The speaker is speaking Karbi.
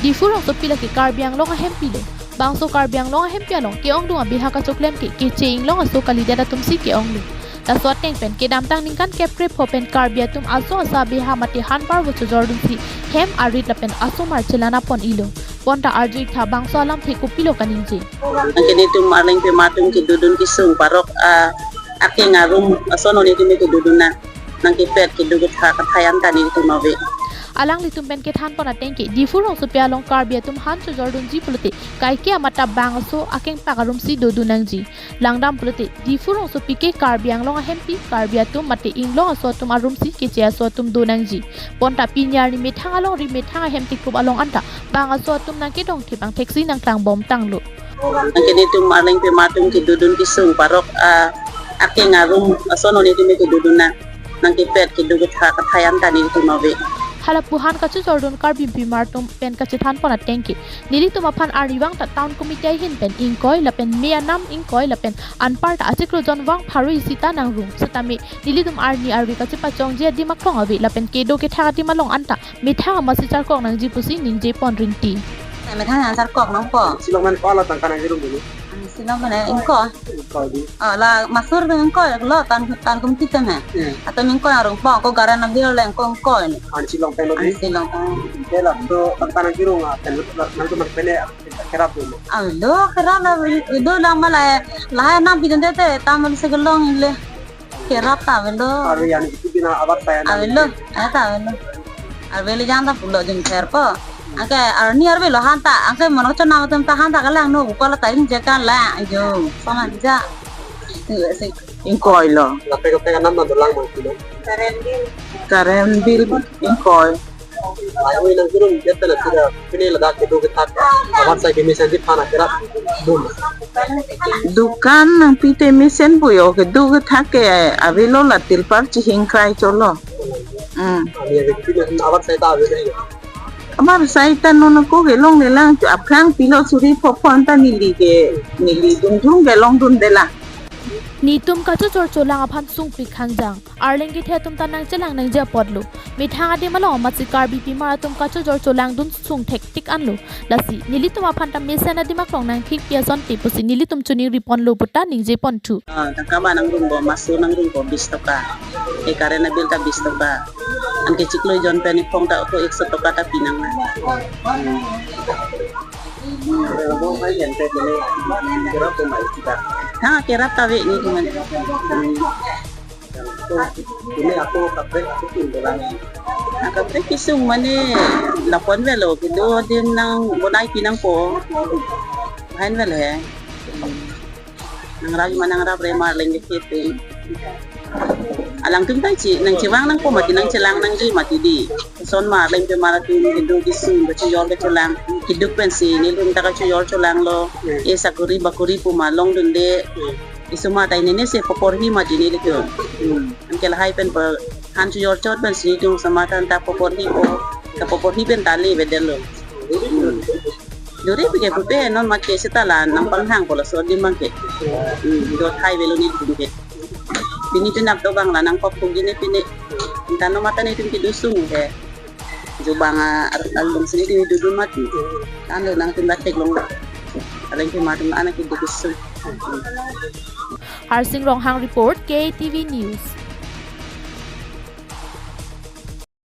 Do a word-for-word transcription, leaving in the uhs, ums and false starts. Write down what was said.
Diphu rongsopi lake Karbi Anglong ahempi lo. Bangso Karbi Anglong ahempi along ke-ongdung abeha kachoklem ke keche inglong aso kalidet atumsi ke-ongdung. Laso ateng pen kedamtang ningkan kephrepho pen Karbi atum aso asa abeha mate han parvo chojordunsi hem arit lapen asomar chelanapon-ilo. Bonta arju-iktha bangso alamthe kopilo kaningje. Nangke netum arlengpima atum kedodun kesung parok, ah, akeng arum ason netum kedodun na. Nangkepet kedo kethak athai anta netum ave. Alanglitum pen kethanpon ateng ke Diphu rongsopi along Karbi atum han chojordunji pulote kaike amat ta bangso akengpak arumsi dodun nangji. Langdam pulote Diphu rongsopi ke Karbi Anglong ahempi, Karbi atum mate inglong aso atum arumsi keche aso atum do nangji. Bonta pini arni methang alongri methang ahem tikrup along anta bang aso atum nangkedongthip angtheksi nangklangbomtanglo. Nangke netum arlengpima atum kedodun kesung parok, ah, akeng arum ason netum kedodun na. Nangkepet kedo kethak athai anta netum ave. Hala pu han kachojordun Karbi pimar atum pen kachethanpon ateng ke nelitum aphan arnivang ta town committee ahin pen ingkoi lapen me anam ingkoi lapen anparta achiklo jon vang pharo isi ta nangrung. Setame nelitum arni arve kachepachongji adim aklong ave lapen kedo kethak adim along anta methang amatsi charkok nangji pusi ningjepon rinti. Methang an charkok nangpo. Silong man ko-an lo tangka nangkirung dulu. Silong mane ingkoi. Ingkoi di. Ah, la masur pen ingkoi lo tan tan kum titem he. Hmm. Atum ingkoi arung pong ko garan na bil leng ko ingkoi. An Silong pen lo di. An Silong pen. Ke la to tangka nangkirung, ah, pen lo nangtum pen kerap dulu. Avelo kerap la, ido la malai la nam pidun te te tamal se gelong le. Kerap ta avelo. Arve an itu bina abar saya na. Avelo, eh ta avelo. Arve le jang ta pulo jeng serpo. Anke arni arve lo han ta, anke mono chonam atum ta han ta kalang no, buko la ta ing jekan la, ajo, sama ja. Ingkoi lo. Lape kape kanam na dolang mang kilo. Current bill ingkoi. Ayo nangkirung jat na sida pine ladak kedo kethak. Amat sai kemesen di phana kerap dun. Dukan nangpi te mesen puyo kedo kethak ke avelo la tilpar chihing krai cholo. Hmm. Ani ave pine amat sai ta avelo. Amat sai ta non ko kelong lelang aphrang pilo suri phopon ta neli ke neli dun thung kelong dun dela. Netum kachojor cholang aphan sungpik hangjang. Arleng kethe atum ta nangchelang nangji apotlo. Methang adim along amatsi Karbi pimar atum kachojor cholangdun sung thektik anlo. Lasi nelitum aphan ta mesen adim aklong nangthikpi asonte pusi nelitum choningriponlo puta ningjeponthu. Ah, tangka ba nangrung bo, masur nangrung bo bis toka. E current bill ta bis toka. Anke chiklo jon pen iphong ta ko ekso toka ta pinang na. Ha, kerap ta ave netum. Ini aku kaprek aku pin dolang. Nah, kaprek kesung mane lapu-an avelo kedo adim nang bonai pinangpo. Lahin avelo he. Nangrap ma nangrapre ma arleng kethe. Alangtum ta chi nangchevang nangpo mati nangchelang nangji mati di. Son ma arlengpima atum kedo kesung kachojor kacholang. Keduk pensi nelitum ta kachojor cholanglo. E sakori bakori pu ma longdunde. Isuma ta inene se paporhi mati nelitum. Hmm. Anke lahai pen pa han chojor chot pensi netum osomar ta paporhipo. Kapaporhi pen ta le avedetlo. Hmm. Dore pike pupe non make seta la nangpanghangpo laso adim abang ke. Hmm. Do thai avelo netum ke. Pini tu nap dobang la nangkok pugi ne pini. Tangka no mata netum kedo sung ke. Jubang a ar-, along sini di dudun mati. Anu nangtum batik long. Arlengpima atum anak kedo kesung. Harsing Ronghang report, K T V News.